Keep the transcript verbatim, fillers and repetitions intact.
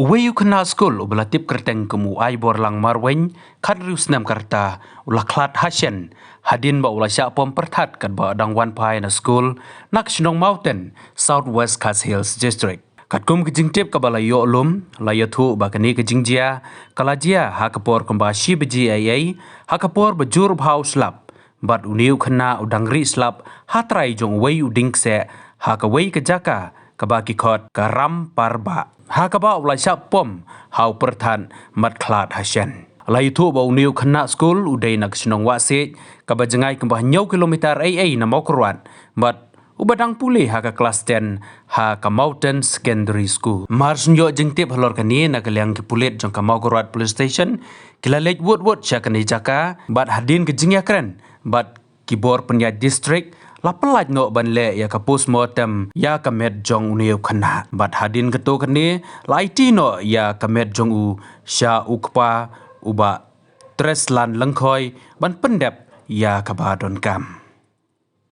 Wei u khynnah skul uba la tip kyrteng kum u Aiborlang Marwein, khathynriew snem ka rta, u la khlad hashen hadien ba u la shah pom pyrthat katba u dang wan phai na skul na ka shnong Mawten, South West Khasi Hills District. Katkum ka jingtip kaba la ïoh lum, la ïathuh ba kane ka jingjia ka la jia ha ka por kumba shi baje eiei ha ka por ba jur bha u slap. Bad une u khynnah u dang rieh slap ha trai jong uwei u dieng kseh ha kawei ka jaka kaba ki khot ka Ramparbah, ha kaba u la shah pom ha u pyrthat bad khlad hashen. La ïathuh ba une u khynnah skul u dei na ka shnong Wahsiej, kaba jngai kumba hynñiew kilometer eiei na Mawkyrwat, bad uba dang pule ha ka klas ten ha ka Mawten Secondary School. Mar shu ïoh jingtip halor kane, na ka liang ki pulit jong ka Mawkyrwat Police Station ki la leit wut wut sha kane ka jaka, bad hadien ka jingïakren bad ki bor pynïaid district, la pyllait noh ban leh ïa ka postmortem ïa ka met jong une u khynnah. Bad hadien kato kane, la aiti noh ïa ka met jong u sha u kpa u Bah Treslan Lyngkhoi ban pyndep ïa kaba donkam.